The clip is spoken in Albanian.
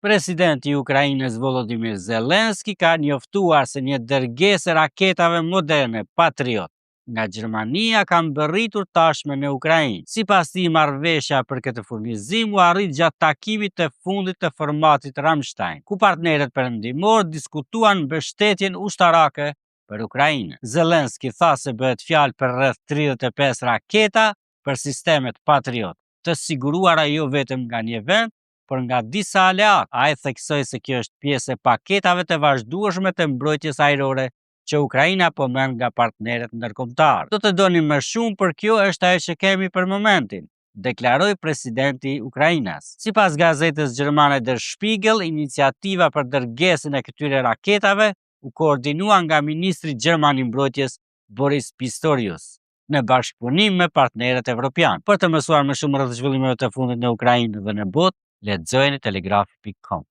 Presidenti i Ukrainës Volodymyr Zelensky ka njoftuar se një dërgesë e raketave moderne Patriot nga Gjermania ka mbërritur tashmë në Ukrainë. Sipas tij, marrëveshja për këtë furnizim u arrit gjatë takimit të fundit të formatit Ramstein, ku partnerët perëndimorë diskutuan mbështetjen ushtarake për Ukrainën. Zelensky tha se bëhet fjalë për rreth 35 raketa për sistemet Patriot, të siguruara jo vetëm nga një vend, por nga disa aleatë. Ai theksoi se kjo është pjesë e paketave të vazhdueshme të mbrojtjes ajrore që Ukraina po merr nga partnerët ndërkombëtarë. Do të donim më shumë, por kjo është ajo që kemi për momentin, deklaroi presidenti ukrainas. Sipas gazetës gjermane Der Spiegel, iniciativa për dërgesën e këtyre raketave u koordinua nga ministri gjerman i mbrojtjes Boris Pistorius në bashkëpunim me partnerët evropianë. Për të mësuar më shumë rreth zhvillimeve të fundit në Ukrainë dhe në botë, lexojeni telegrafi.com.